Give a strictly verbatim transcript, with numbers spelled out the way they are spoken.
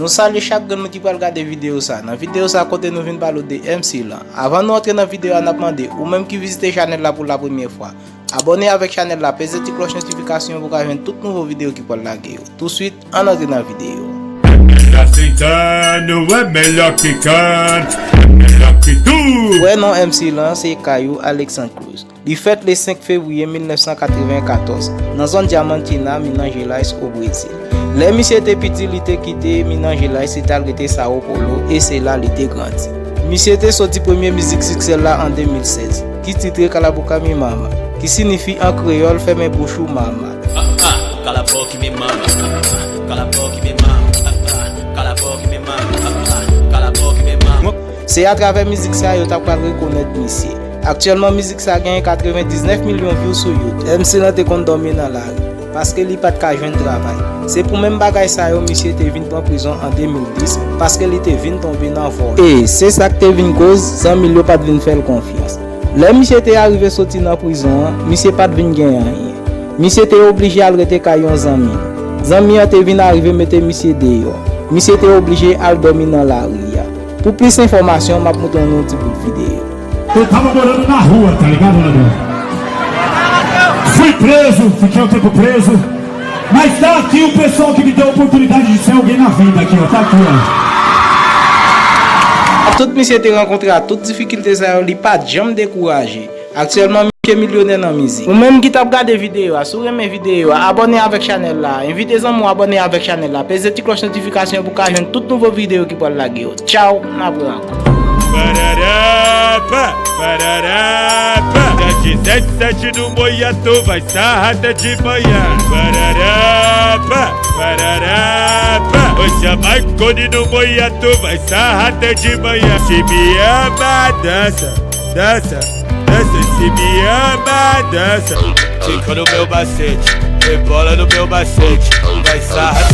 Nou salye chak grenn moun ki pral gade videyo sa. Nan videyo sa kote nou vin pale w de M C lan. Avan nou antre nan videyo a, n ap mande ou menm ki vizite chanèl la pou la premyè fwa, abòne avèk chanèl la, peze ti klòch notifikasyon pou w ka jwenn tout nouvo videyo ki pral lage yo. Touswit, ann antre nan videyo. Washington, ou wè men lòk ki kant, men lòk ki tou. Vrè non M C lan se Caio Alexandre Cruz. Li fèt le senk fevriye mil nèf san katreven katòz nan zòn Diamantina, Minas Gerais, o Brezil. Lè misye te piti, li te kite Minas Gerais, li t al rete São Paulo, e se la li te grandi. Misye te soti premye mizik siksè l la an de mil sèz, ki titre Cala a Boca Minha Mama, ki siyifi an kreyòl Fèmen bouch ou mama. Ah, ah, cala a boca e me mama. Ah, ah, cala a boca e me mama. Ah, ah, cala a boca e me mama. Ah, ah, cala a boca e me mama. Se atravè mizik sa yo t ap pral rekonèt misye. Aktyèlman, mizik sa genyen katrevendiznèf milyon view sou YouTube. M C lan te konn dòmi nan lari, paske li pa t ka jwenn travay. Se pou menm bagay sa yo misye te vin pran prizon an de mil dis, paske li te vin tonbe nan vòl. E se sa k te vin koz zanmi l yo pa t vin fè l konfyans. Lè misye te arive soti nan prizon an, misye pa t vin gen anyen. Misye te oblije al rete kay yon zanmi l. Zanmi an te vin arive mete misye deyò. Misye te oblije al dòmi nan lari a. Pou plis enfòmasyon, m ap montre nou yon ti bout videyo. Eu tava morando na rua, tá ligado, Landon? Fui preso, fiquei um tempo preso. Mas tá aqui o pessoal que me deu a oportunidade de ser alguém na vida aqui, ó. Tá aqui, ó. Tout misye te rankontre a tout difikilte sa yo, li pa t janm dekouraje. Aktyèlman, misye milyonè nan mizik. Ou menm ki t ap gade videyo a, si w renmen videyo a, abòne avèk chanèl la. Envite zanmi w abòne avèk chanèl la. Peze ti klòch notifikasyon pou w ka jwenn tout nouvo videyo ki pral lage yo. Tchaw, n ap wè ankò. Parará, pá, parará, pá. Dia dezessete no Moiato vai sarrar até de manhã. Parará, pá, parará, pá. Hoje a Maicone no Moiato vai sarrar até de manhã. Se me ama, dança, dança, dança. Se me ama, dança. Quica no meu macete, rebola no meu macete. Vai sarrar.